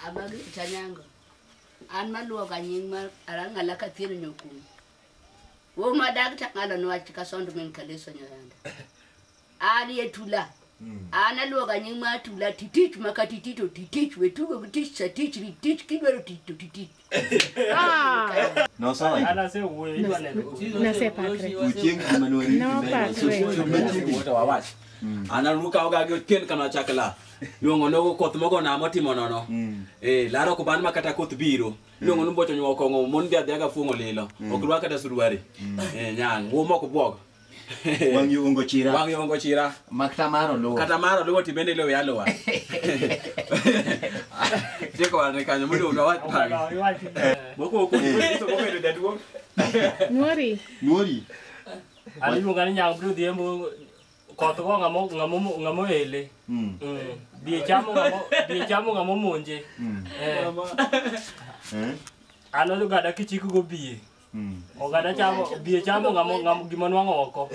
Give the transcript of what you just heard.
Amagi Tanyango. An maluwoga nying mar Arang'ala Kathieno Nyokum. Wuo madag Tang'alo niwach Kasond min Kaleso Nyoyanda. An ye tula. An aluwoga nying mar tula titich ma ka titich to titich we tugo gi tich sa tich ri tich kidwaro tich to titich. Nosoyo. An asewuoyo idwa neno. Nosepakre. Ochieng' gima nwariti Nopakre. To wawach. An aluka oga gi otieno kana chakla. Luongo nogo koth mogo namo timo nono. Eh, laro ko ban ma kata koth biro. Luongo numbocho nyuo kong'o mon dhi adhiya ga fuong'o lilo. Ok rwak kata suruari. Eh, nyang' wuo mok buog. Wang' yo ongo chira. Wang' yo ongo chira. Makta mar oluwo. Kata mar oluwo tibende iluwe aluwa. Tieko wane kanyo mondo wawach bang'e. Mokwongo kuom mobedo jaduong'. Nwori. Nwori. An iluonga ni Nyang' Bro Odhiambo koth go ng'amo ng'amo ng'amo ele. Dhi chamo ng'amo dhi chamo ng'amo monje. Eh. An ogada kichiko go biye. Ogada chamo biye chamo ng'amo ng'amo gima nwang'o oko.